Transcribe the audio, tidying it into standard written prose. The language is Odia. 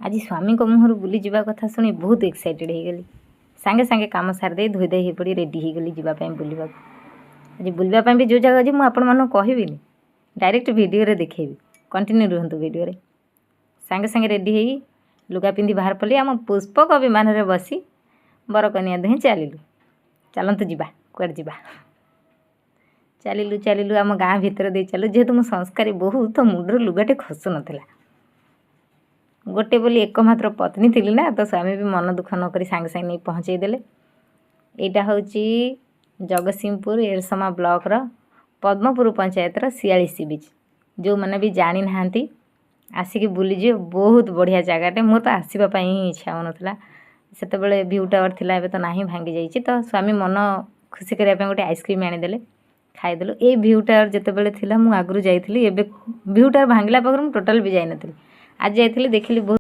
ଆଜି ସ୍ୱାମୀଙ୍କ ମୁହଁରୁ ବୁଲିଯିବା କଥା ଶୁଣି ବହୁତ ଏକ୍ସାଇଟେଡ଼ ହେଇଗଲି। ସାଙ୍ଗେ ସାଙ୍ଗେ କାମ ସାରିଦେଇ ଧୋଇଧାଇ ହେଇପଡ଼ି ରେଡ଼ି ହେଇଗଲି ଯିବା ପାଇଁ ବୁଲିବାକୁ। ଆଜି ବୁଲିବା ପାଇଁ ବି ଯେଉଁ ଜାଗା ଅଛି, ମୁଁ ଆପଣମାନଙ୍କୁ କହିବିନି, ଡାଇରେକ୍ଟ ଭିଡ଼ିଓରେ ଦେଖେଇବି। କଣ୍ଟିନ୍ୟୁ ରୁହନ୍ତୁ ଭିଡ଼ିଓରେ। ସାଙ୍ଗେ ସାଙ୍ଗେ ରେଡ଼ି ହେଇ ଲୁଗା ପିନ୍ଧି ବାହାର ପଡ଼ିଲି। ଆମ ପୁଷ୍ପକ ବିମାନରେ ବସି ବରକନ୍ୟା ଦୁହେଁ ଚାଲିଲୁ। ଚାଲନ୍ତୁ ଯିବା, କୁଆଡ଼େ ଯିବା? ଚାଲିଲୁ ଚାଲିଲୁ, ଆମ ଗାଁ ଭିତରେ ଦେଇ ଚାଲିଲୁ। ଯେହେତୁ ମୁଁ ସଂସ୍କାରୀ ବୋହୂ, ତ ମୁଣ୍ଡରୁ ଲୁଗାଟେ ଖସୁ ନଥିଲା। ଗୋଟେ ବୋଲି ଏକମାତ୍ର ପତ୍ନୀ ଥିଲି ନା, ତ ସ୍ୱାମୀ ବି ମନ ଦୁଃଖ ନ କରି ସାଙ୍ଗେ ସାଙ୍ଗେ ନେଇ ପହଞ୍ଚେଇ ଦେଲେ। ଏଇଟା ହେଉଛି ଜଗତସିଂହପୁର ଏରସମା ବ୍ଲକର ପଦ୍ମପୁର ପଞ୍ଚାୟତର ଶିଆଳି ସି ବିଚ୍। ଯେଉଁମାନେ ବି ଜାଣିନାହାନ୍ତି, ଆସିକି ବୁଲିଯିବେ। ବହୁତ ବଢ଼ିଆ ଜାଗାଟେ। ମୋର ତ ଆସିବା ପାଇଁ ହିଁ ଇଚ୍ଛା ହେଉନଥିଲା। ସେତେବେଳେ ଭିଉ ଟାୱାର ଥିଲା, ଏବେ ତ ନାହିଁ, ଭାଙ୍ଗି ଯାଇଛି। ତ ସ୍ୱାମୀ ମନ ଖୁସି କରିବା ପାଇଁ ଗୋଟେ ଆଇସ୍କ୍ରିମ୍ ଆଣିଦେଲେ, ଖାଇଦେଲୁ। ଏଇ ଭିଉ ଟାୱାର ଯେତେବେଳେ ଥିଲା, ମୁଁ ଆଗରୁ ଯାଇଥିଲି। ଏବେ ଭିଉ ଟାୱାର ଭାଙ୍ଗିଲା ପାଖରୁ ମୁଁ ଟୋଟାଲ୍ ବି ଯାଇନଥିଲି। ଆଜି ଯାଇଥିଲି, ଦେଖିଲି ବହୁତ